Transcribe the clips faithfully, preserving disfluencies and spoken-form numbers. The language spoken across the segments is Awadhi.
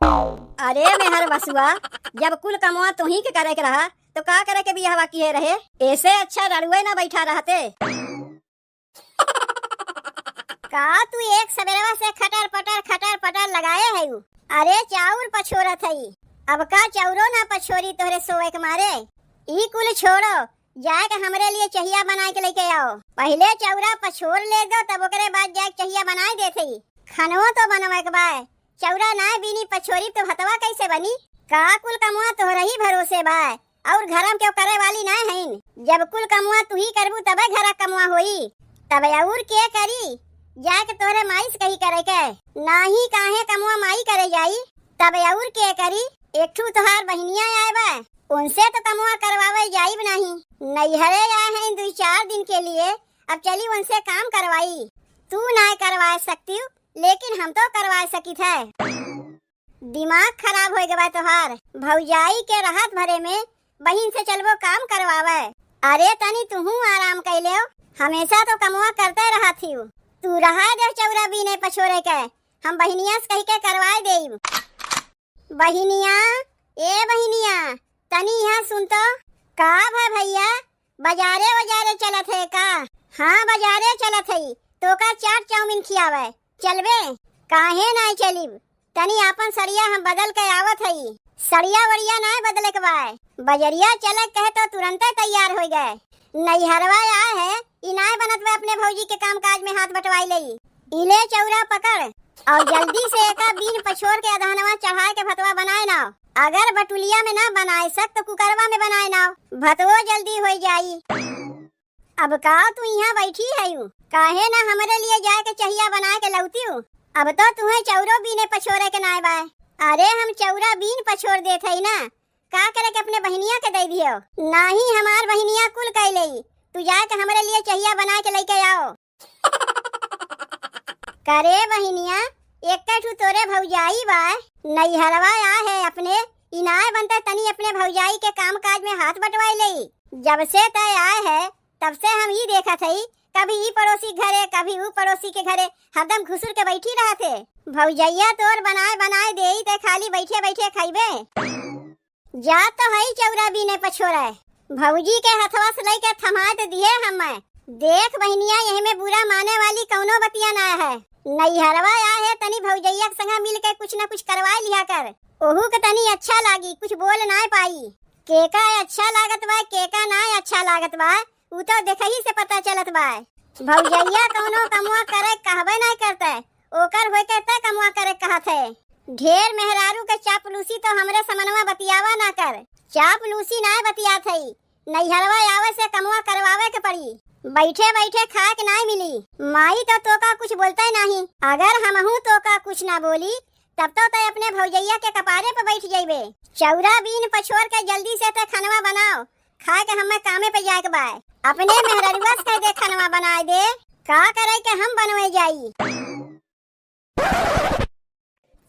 अरे मेहर बसुआ, जब कुल कमवा तुही के करे के रहा, तो का करे के बियाहवा किहे रहे? ऐसे अच्छा रड़ुए ना बैठा रहते। का तू एक सबेरवा से खटर पटर, खटर पटर लगाए हयू? अरे चाउर पछोरत हई, अब का चाउरो ना पछोरी तोहरे सोए के मारे? ई कुल छोड़ो, जाए के हमरे लिए चहिया बनाए के लेके आओ। पहिले चौरा पछोर ले दो, तब ओकरे बाद जाए के चहिया बनाए देत हई। खनवो तो बनवे के बाय, चौरा नाय बीनी पछोरी तो भतवा कैसे बनी? का कुल कमवा तोहरही भरोसे बाय, और घरम केहू करे वाली नाय हईन। जब कुल कमवा तुही करबू तबे घरा कमवा होई, तब और के करी? जाए के तोहरे माई से कही करे के, नाही काहे कमवा माई करे जाई, तब और के करी? एक ठू तोहार बहिनिया आए बा, उनसे तो कमवा करवावे जाइब नाही। नैहरे आए हैं दुई चार दिन के लिए, अब चली उनसे काम करवाई। तू नाय करवाए सकती, लेकिन हम तो करवाए सकित है। दिमाग खराब हो गवा तोहार। भौजाई के रहत भरे में बहिन से चलबो काम करवावे। अरे तनी तुहू आराम कैले हो, हमेशा तो कमवा करते रहत ही। तू रहा दे चौरा बीने पछोरे के, हम बहिनिया से कह के करवाए देब। बहिनिया, ए बहिनिया, तनी यहाँ सुन तो। का भा भैया, बाजारे बाजारे चलत है का? हाँ, बाजारे चलत है, तोका चाट चाउमीन खियावे। चलबे? काहे नाय चलिब? तनी आपन सड़िया हम बदल के आवत हई। सड़िया वड़िया नाय बदले के बाय। बजरिया चले के कहे तो तुरंते तैयार हो गए। नैहरवा आए है, ई नाय बनत बा अपने भौजी के काम काज में हाथ बटवाई लेई। इले चौरा पकड़ और जल्दी से एका बीन पछोर के अदहनवा चढ़ाए के भतवा बनाए नाव। अगर बटुलिया में ना बनाए सक तो कुकरवा में बनाए नाव, भतवो जल्दी हो जाई। अब का तू यहाँ बैठी है यू? काहे ना हमरे लिए जाए के चहिया बनाए के लौती हूँ? अब तो तुहे चौरो बीने पछोरे के नाय बाय। अरे हम चौरा बीन पछोर देत हई ना, का करे के अपने बहिनिया के दे दियो? नाही हमार बहिनिया कुल कह लेई, तू जाए के हमरे लिए चहिया बनाए के लेके आओ। करे बहिनिया, एक ठू तोरे भौजाई बा, नैहरवा आ है अपने, इनाय बनते तनी अपने भौजाई के काम काज में हाथ बटवाई लेई। जब से तय आए है, तब से हम ई देखत हई, कभी ई पड़ोसी के घरे, कभी ऊ पड़ोसी के घरे, हरदम घुसुर के बैठी रहत है। भौजैया तोर बनाए बनाए देई, ते खाली बैठे बैठे खइबे। जा तो हई चौरा बीने पछोरे, भौजी के हथवा से लइके थमा तो दिए हमें। देख बहिनिया, यही में बुरा माने वाली कौनो बतिया ना है। नैहरवा आ है, तनी भौजैया के संगा मिल के कुछ न कुछ करवा लिया कर, ओहू के तनी अच्छा लागी, कुछ बोल ना पाई। केका अच्छा लागत बा, केका ना अच्छा लागत बा, उ तो देखही से पता चलत बा। भौजैया कौनो कमवा करे कहबे ना करते, ओकर होय के ते कमवा करे कहत है। ढेर मेहरारू के चापलूसी तो हमरे समनवा बतियावा ना कर। चापलूसी नाय बतियात हई, नैहरवा आवे से कमवा करवावे के पड़ी। बैठे बैठे खाए के नाय मिली। माई तो तोका कुछ बोलते नाही। अगर हमहू तोका कुछ ना बोली, तब तो तय अपने भौजैया के कपारे पे बैठ जइबे। चौरा बीन पछोर के जल्दी से तय खनवा बनाओ, खाए के हमें कामे पे जाए के बाय। अपने मेहररुआ से कह दे खनवा बनाए दे, का करे के हम बनवे जाई।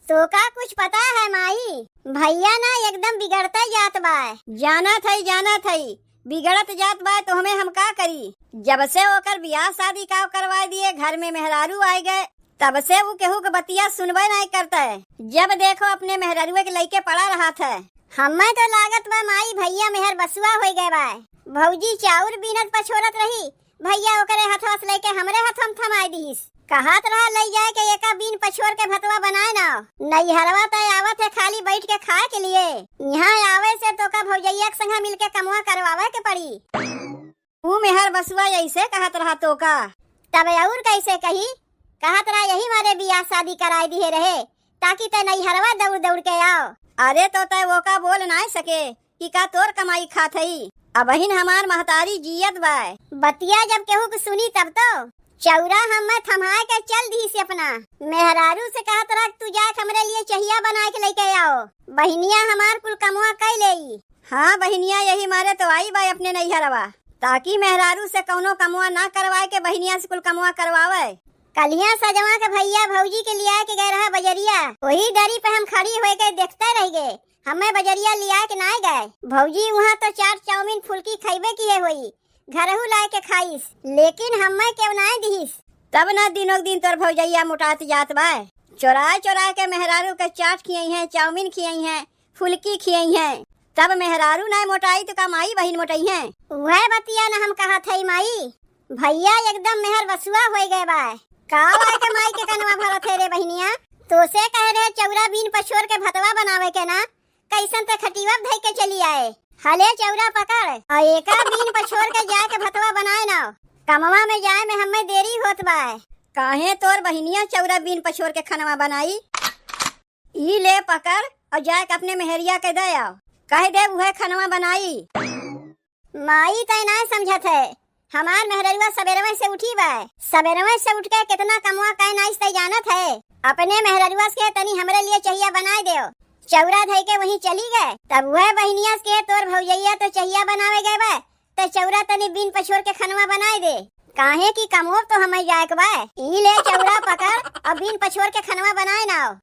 तोका कुछ पता है माई, भैया ना एकदम बिगड़ते जात बाय। जानत हई, जानत हई, बिगड़त जात बाय तो हमें हम का करी? जब से ओकर बियाह शादी का करवा दिए, घर में मेहरारू आए गए, तब से उ केहू के बतिया सुनबे नाय करते। जब देखो अपने मेहरारुए के लइके पड़ा रहत है। हमें तो लागत बा माई भैया मेहर बसुआ होई गए बाय। भौजी चाउर बीनत पछोरत रही, भैया ओकरे हथवा से लेके हमरे हथवा में थमाई दिहिस। कहत रहा, "लई जाए के एका बीन पछोर के भतवा बनाए ना।" नैहरवा तय आवत है खाली बैठ के खाए के लिए। यहाँ आवे से तोका भौजैया के संगे मिल के कमवा करवावे के पड़ी। ऊ मेहर बसुआ ऐसे कहत रहा तोका। तब और कैसे कही? कहत रहा, "यही मारे बियाह शादी कराए दिए रहे, ताकि तय नैहरवा दौड़ दौड़ के आओ।" अरे तो तय वो का बोल ना सके कि का तोर कमाई खात हई? अबहिन हमार महतारी जियत बाय। बतिया जब केहू के सुनी तब तो। चौरा हमें थमाए के चल दिहिस अपना। मेहरारू से कहत रहा, "तू जाके हमरे लिए चहिया बनाए के लेके आओ, बहिनिया हमार कुल कमवा कई लेई।" हाँ बहिनिया, यही मारे तो आई बाय अपने नैहरवा, ताकि मेहरारू से कौनो कमवा ना करवाए के बहिनिया से कुल कमवा करवावे। कलिया सजवा के भैया भौजी के लिया के गए रहा बजरिया, वही दरी पे हम खड़ी होए के देखते रह गए। हमें बजरिया लिया के नाय गए। भौजी वहाँ तो चाट चाउमीन फुल्की खइबे किए होई, घरहू लाए के खाइस, लेकिन हमें केव नाय दिहिस। तब ना दिनों दिन तोर भौजैया मोटात जात बाय। चोराए चोराए के मेहरारू के चाट खियइहैं, चाउमीन खियइहैं, फुलकी खियइहैं, तब मेहरारू नाय मोटाई तो का माई बहिन मोटइहैं? उहै बतिया न हम कहत हई माई, भइया एकदम मेहर बसुआ होइ गए बा। का आके माई के कनवा भरत है रे बहिनिया? तोसे कहे रहे चौरा बीन पछोर के भतवा बनावे के ना, कइसन ते खटियवा धइ के चली आए। हले चौरा पकड़, अउ एका बीन पछोर के जाए के भतवा बनाए ना। कमवा में जाए में हम्मे देरी होत बा। काहे तोर बहिनिया चौरा बीन पछोर के खनवा बनाई? ई ले पकड़ अउ जाए के अपने मेहरिया के दे आओ, कह दे उहै खनवा बनाई। माई तै नाय समझत है, हमार मेहररुआ सबेरवे से उठी बा, सबेरवे से उठ के केतना कमवा कइ नाइस तै जानत है। अपने मेहररुआ से तनी हमरे लिए चहिया बनाए देव। चौरा धइ के वहीं चली गए, तब उहै बहिनिया से तोर भौजइया तो चहिया बनावे गए बा, तै चौरा तनी बीन पछोर के खनवा बनाए दे, काहे कि कमवा तो हमें जाए के बा। ई ले चौरा पकड़ अउ बीन पछोर के खनवा बनाए नाव।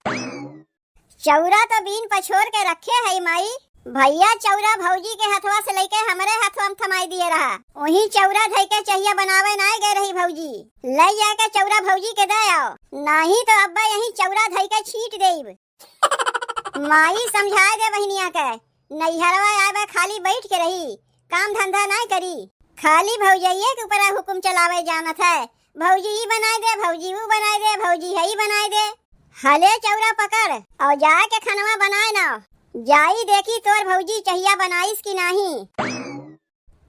चौरा तो बीन पछोर के रखे हई माई। भइया चौरा भौजी के हथवा से लइके हमरे हथवा में थमाई दिए रहा। वहीं चौरा धइ के चहिया बनावे नाय गए रही भौजी। लइ जाके चौरा भौजी के दे आओ, नाहीं तो अब्बा यहीं चौरा धइ के छीट देब। माई समझाए दे बहिनिया के, नैहरवा आए बा खाली बैठ के रही, काम धंधा नाय करी, खाली भौजइये के ऊपर हुकुम चलावे जानत है। भौजी ई बनाए दे, भौजी ऊ बनाए दे, भौजी हई बनाए दे। हले चौरा पकड़ अउ जाए के खनवा बनाए ना। जाई देखी तोर भौजी चहिया बनाइस कि नाहीं।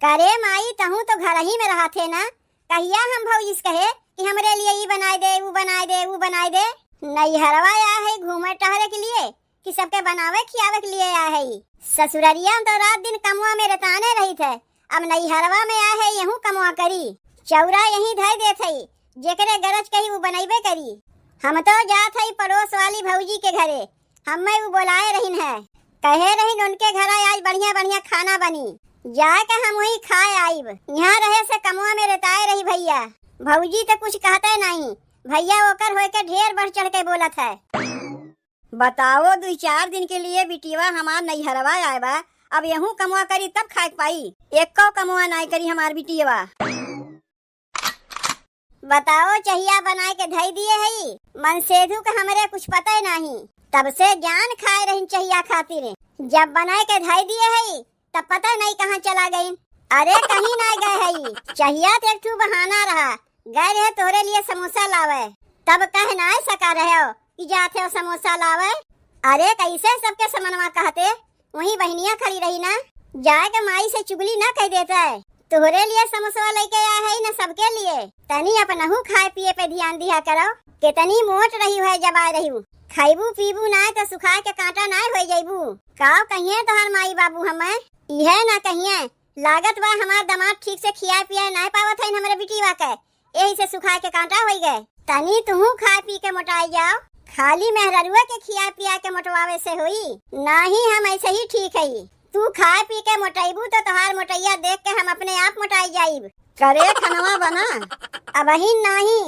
करे माई, तहूँ तो घरही में रहत है ना, कहिया हम भौजी से कहे कि हमरे लिए ई बनाए दे, ऊ बनाए दे, ऊ बनाए दे। नैहरवा आए है घूमे टहरे के लिए कि सबके बनावे खियावे के लिए आए है? ससुररिया में तो रात दिन कमवा में रताने रहित है, अब नैहरवा में आए है, यहूँ कमवा करी। चौरा यहीं धइ देत है, जेकरे गरज कही ऊ बनइबे करी। हम तो जात हई पड़ोस वाली भौजी के घरे, हम्मे ऊ बोलाए रहिन है, कहे रहिन उनके घरा आज बढ़िया बढ़िया खाना बनी, जाए के हम वहीं खाए आइब। यहाँ रहे से कमवा में रेताए रही भइया। भौजी तो कुछ कहते नहीं, भइया ओकर होए के ढेर बढ़ चढ़ के बोलत है। बताओ, दुइ चार दिन के लिए बिटियवा हमार नैहरवा आए बा, अब यहूँ कमवा करी तब खाए के पाई, एको कमवा नाय करी हमार बिटियवा। बताओ, चहिया बनाए के धई दिए हई, मनसेधु के हमरे कुछ पता ही नाही। तब से जान खाए रहिन चहिया खातिर। जब बनाए के धई दिए हई, तब पता नहीं कहाँ चला गइन। अरे, कहीं ना गए हई। चहिया तो एक ठू बहाना रहा, गए रहे तोहरे लिए समोसा लावे। तब कह ना सका रहे हो कि जाते हो समोसा लावे। अरे, कैसे सबके समनवा कहते वहीं बहिनिया खड़ी रही ना, जाए के माई से चुगली ना कह देता है। तोहरे लिए समोसवा लेके आए है ना सबके लिए। तनी अपनहू खाए पिए पे ध्यान दिया करो। कितनी मोट रही है जब आए रही। खाइबू पीबू ना तो सुखाए के कांटा ना हो जाइबू। काव कहिए तोहार माई बाबू हमें? इहे ना कहिए, लागत बा हमार दामाद ठीक से खियाए पियाए ना पावत है हमरे बिटिया के। एही से सुखाए के कांटा होई गए। तनी तुहू खाए पी के मोटाई जाओ, खाली मेहररुआ के खियाए पियाए के मोटवावे से होई? नाही, हम ऐसे ही ठीक हई। तू खाए पी के मोटैबू तो तोहार मोटैया देख के हम अपने आप मोटाई जाइब। करे खनवा बना? अबहिन नाही।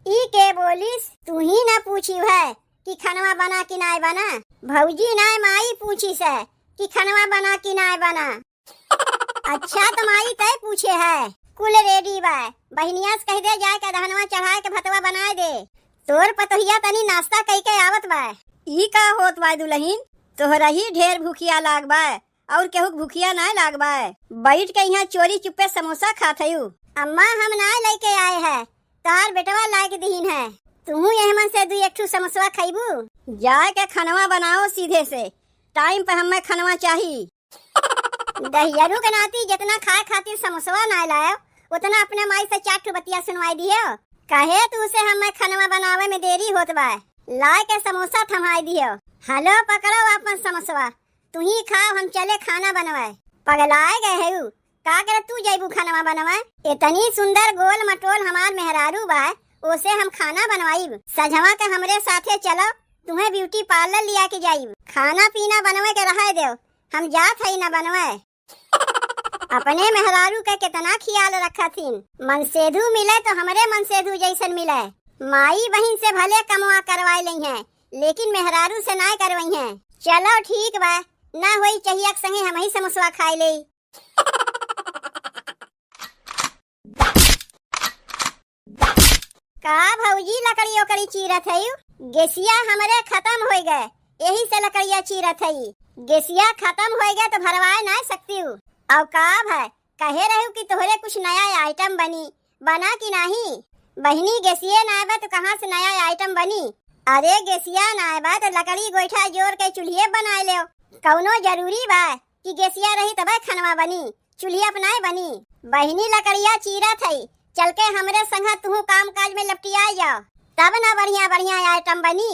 ई के बोलिस? तू ही ना पूछी है कि खनवा बना कि नाय बना। भौजी नाय माई पूछी से कि खनवा बना कि नाय बना। अच्छा, तो माई तय पूछे है, कुल रेडी बा, बहिनिया से कह दे जाए के दहनवा चढ़ाए के भतवा बनाए दे। तोर पतोहिया तनी नाश्ता कई के आवत बा। ई का होत बा दुलहिन, तोहरा ही ढेर भूखिया लाग बा, और केहू के भूखिया नाय लाग बा। बैठ के यहाँ चोरी चुप्पे समोसा खात हयू। अम्मा, हम नाय लेके आए है, तार बेटवा लाए के दीन है। तुहू यह मन से दुई एक ठू समोसवा खइबू? जाए के खनवा बनाओ सीधे से, टाइम पे हमें खनवा चाही। दहियरू के नाती जितना खाए खातिर समोसवा ना लायो, उतना अपने माई से चार ठो बतिया सुनवाई दियो। काहे तू से हमें खनवा बनावे में देरी होत बा, लाए के समोसा थमाई दियो। हलो, पकड़ो आपन समोसवा, तू ही खाओ, हम चले खाना बनवाए। पगलाए गए है उ, का करे तू जइबू खनवा बनवाए? इतनी सुंदर गोल मटोल हमार मेहरारू बा, ओसे हम खाना बनवाइब। सझवा के हमरे साथे चलो, तुम्हें ब्यूटी पार्लर लिया के जाइब। खाना पीना बनवे के रहे देव, हम जात हई ना बनवे। अपने मेहरारू के कितना खियाल रखत हिन। मनसेधु मिले तो हमरे मनसेधु जैसन मिले। माई बहिन से भले कमवा करवाए लइहें, लेकिन मेहरारू से नाय करवइहें। चलो ठीक बा, ना होई चहिया के संगे हमही समोसवा खाए लेई। का भौजी लकड़ी ओकड़ी चीरत हइउ? गैसिया हमरे खतम होइ गए, एही से लकड़िया चीरत हई। गैसिया खतम होइ गए तो भरवाए नाहीं सकतिउ। अउ का भए, कहे रहिउ कि तोहरे कुछ नया item बनी, बना कि नाहीं? बहिनी, गैसिये नाहीं बा तो कहाँ से नया item बनी? अरे गैसिया नाहीं बा तो लकड़ी गोइठा जोर के चूल्हिये बनाए लेव। कउनो जरूरी बा कि गैसिया रही तबे खनवा बनी, चूल्हिया पर नाहीं बनी? बहिनी लकड़िया चीरत हई, चल के हमरे संग तुहूँ काम काज में लपटियाइ जाव, तब न बढ़िया बढ़िया item बनी।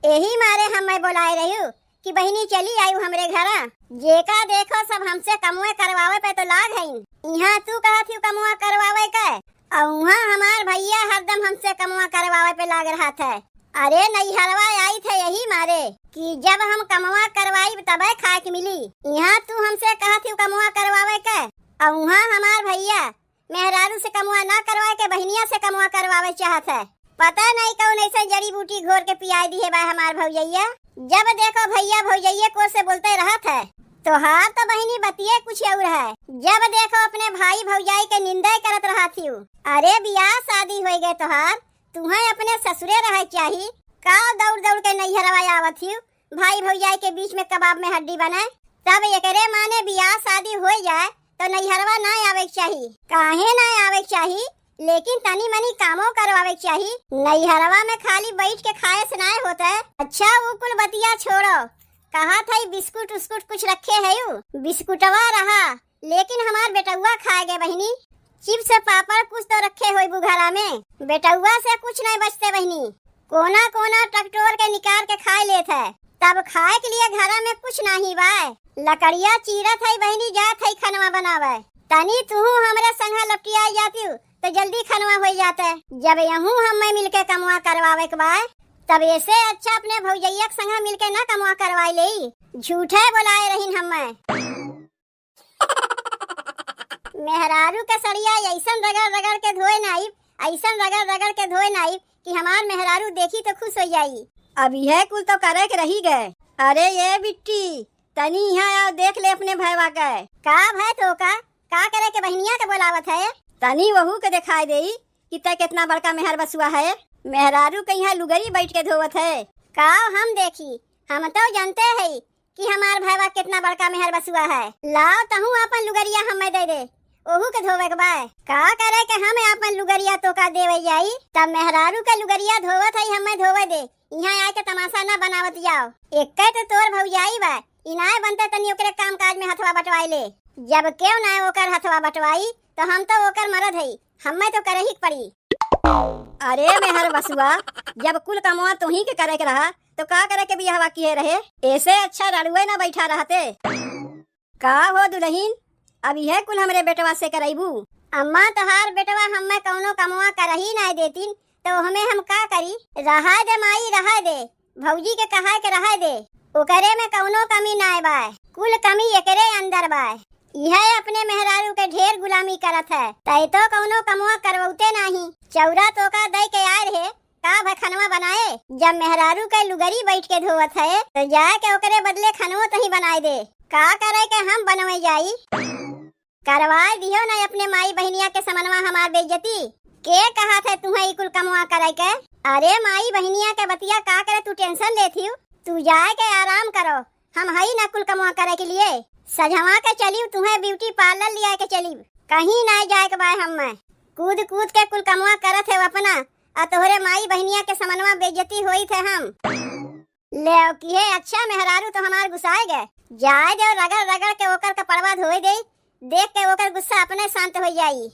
एही मारे हम्मे बोलाए रहिउ कि बहिनी चली आइउ हमरे घरा। जेका देखो सब हमसे कमवे करवावे पे तो लाग हइन। इहाँ तू कहत हिउ कमवा करवावे के, अउ उहाँ हमार भइया हरदम हमसे कमवा करवावे पे लाग रहत है। अरे नैहरवा आइत है एही मारे कि जब हम कमवा करवाइब तबे खाए के मिली। इहाँ तू हमसे कहत हिउ कमवा करवावे के, अउ उहाँ हमार भइया मेहरारू से कमवा ना करवाए के बहिनिया से कमवा करवावे चाहत है। पता नाहीं कउन अइसन जड़ी बूटी घोर के पियाए दिहे बा हमार भौजइया। जब देखो भइया भौजइये को से बोलते रहत है। तोहार तो बहिनी बतिये कुछ अउर है, जब देखो अपने भाई भौजाई के निंदे करत रहत हिउ। अरे बियाह शादी होइ गए तोहार, तुहैं अपने ससुरे रहइ चाही, का दौड़ दौड़ के नैहरवा आवत हिउ? भाई भौजाई के बीच में कबाब में हड्डी बने। तब एकरे माने बियाह शादी होइ जाए तो नैहरवा ना आवे के चाही। काहे ना आवे के चाही? लेकिन तनी मनी कामो करवावे के चाही। नैहरवा में खाली बैठ के खाए से नाय होत है। अच्छा, उ कुल बतिया छोड़ो, कहत हई बिस्कुट उस्कुट कुछ रखे हइउ? बिस्कुटवा रहा, लेकिन हमार बेटउआ खाए गए बहिनी। चिप्स पापड़ कुछ तो रखे होइबू घरा में। बेटउआ से कुछ नाय बचते बहिनी, कोना कोना टकटोर के निकार के खाए लेत है। तब खाए के लिए घरा में कुछ नाहीं बाय। लकड़िया चीरत है बहिनी, जात है खनवा बनावे। तनी तुहू हमरे संग लपटियाई जातिउ तो जल्दी खनवा होइ जाते। जब यहू हम्मे मिलके कमवा करवावे के बाय, तब एसे अच्छा अपने भौजइया के संग मिलके ना कमवा करवाई लेई। झूठे बोलाए रहिन हम्मे। मेहरारू के सड़िया अइसन रगड़ रगड़ के धोए नाइब, अइसन रगड़ रगड़ के धोए नाइब कि हमार मेहरारू देखी तो खुश होइ जाई। अब इहे कुल तो करे के रही गए। अरे ये बिट्टी, तनी इहाँ आव, देख ले अपने भयवा के। का भय तोका? का करे के बहिनिया के बोलावत है? तनी वहू के देखाई देई कि तै केतना बड़का मेहर बसुआ है। मेहरारू के इहाँ लुगरी बैठ के धोवत है। का हम देखी, हम तो जानते है कि हमार भयवा केतना बड़का मेहर बसुआ है। लाव तहू आपन लुगरिया हम्मे दे दे, ओहू के धोवे के बाय। का करे के हम आपन लुगरिया तोका देवे जाई? तब मेहरारू के लुगरिया धोवत है, हम्मे धोवे दे। इहाँ आके तमाशा ना बनावत जाव। एक्के तो तोर भौजाई बा, ई नाय बनते तनी ओकरे काम काज में हथवा बटवाई ले। जब केव नाय ओकर हथवा बटवाई, तो हम तो ओकर मरद हई, हम्मे तो करही के पड़ी। अरे मेहर बसुआ, जब कुल कमवा तोही के करे के रहा, तो का करे के बियाहवा किहे रहे? एसे अच्छा रड़ुए ना बैठा रहते। का हो दुलहिन, अब इहे कुल हमरे बेटवा से करइबू? अम्मा, तोहार बेटवा हम्मे कउनो कमवा करही नाय देतिन, तो ओहमे हम का करी? रहा दे माई, रहा दे, भौजी के कहाए के रहा दे, ओकरे में कउनो कमी नाय बाय, कुल कमी एकरे अंदर बाय। इहे अपने मेहरारू के ढेर गुलामी करत है, तै तो कउनो कमवा करवउते नाहीं, चौरा तोका दइ के आए रहे, का भय खनवा बनाए? जब मेहरारू के लुगरी बैठ के धोवत है, तो जाए के ओकरे बदले खनवो तहीं बनाए दे। का करे के हम बनवे जाई? करवाए दिहो ना अपने माई बहिनिया के समनवा हमार बेइज्जती। के कहत है तुहें ई कुल कमवा करे के? अरे माई बहिनिया के बतिया का करे तू tension लेत हिउ? तू जाए के आराम करो, हम हई ना कुल कमवा करे के लिए। सझवा के चलिउ, तुहें beauty parlour लियाए के चलिउ, कहीं नाय जाए के बाय हम्मे। कूद कूद के कुल कमवा करत है अपना, आ तोहरे माई बहिनिया के समनवा बेइज्जती होइत है हम। ले, अब किहे अच्छा मेहरारू तो हमार गुसाए गए। जाए दे, रगड़ रगड़ के ओकर कपड़वा धोए दे, देख के ओकर गुस्सा अपने शांत होइ जाई।